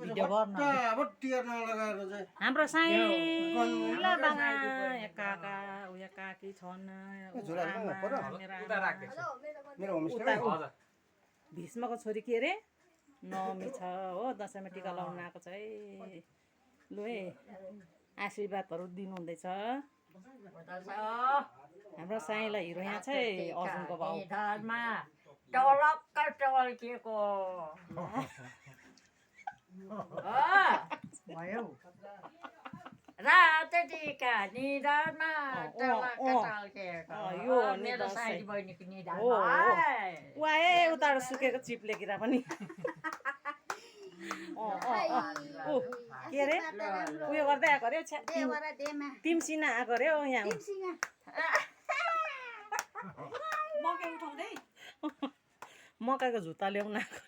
video गर्न हाम्रो साइला बाङा काका उयो काकी छन् भीष्मको छोरी के अरे नवमी छ हो दसैँमा टिका लाउनु आएको छ है लु है आशीर्वादहरू दिनुहुँदैछ हाम्रो साइला हिरो यहाँ छ है अर्जुनको भाउ रात टिका निधारमा यो मेरो साइली बहिनीको निधार उताबाट सुकेको चिप्ले किरा पनि के अरे उयो गर्दै आएको अरे तिमसिना आएको अरे हौ यहाँ मकैको जुत्ता ल्याउन आएको